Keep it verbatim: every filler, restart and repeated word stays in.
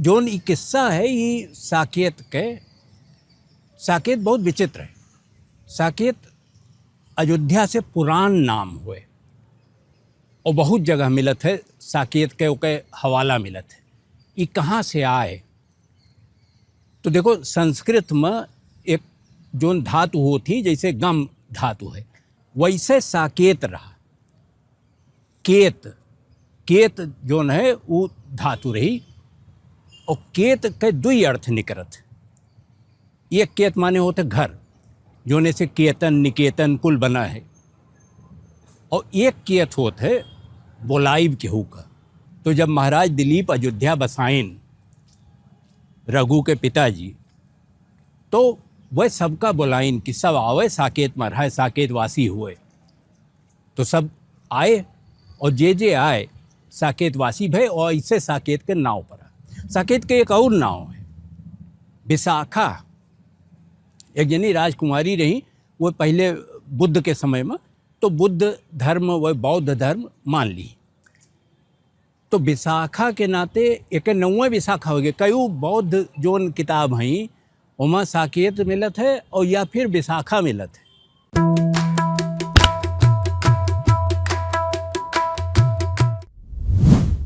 जौन ई किस्सा है, ई साकेत के, साकेत बहुत विचित्र है। साकेत अयोध्या से पुरान नाम हुए और बहुत जगह मिलत है साकेत के, ओके हवाला मिलत है। ई कहाँ से आए? तो देखो, संस्कृत में एक जौन धातु होती, जैसे गम धातु है, वैसे साकेत रहा। केत, केत जौन है, उ धातु रही। और केत के दुई अर्थ निकरत। एक केत माने होते घर, जौने से केतन, निकेतन कुल बना है। और एक केत होत है बोलाइब केहू का। तो जब महाराज दिलीप अयोध्या बसाइन, रघु के पिताजी, तो वह सबका बोलाइन कि सब आवे, साकेत में रहे, साकेत वासी हुए। तो सब आए और जे जे आए, साकेत वासी भए और इससे साकेत के नाव पड़ा। साकेत के एक और नाव है, विशाखा। एक जनी राजकुमारी रही, वो पहले बुद्ध के समय में, तो बुद्ध धर्म, वो बौद्ध धर्म मान ली। तो विशाखा के नाते एक नौवे विशाखा हो गए। कई बौद्ध जौन किताब हैं, ओमा साकेत मिलत है और या फिर विशाखा मिलत है।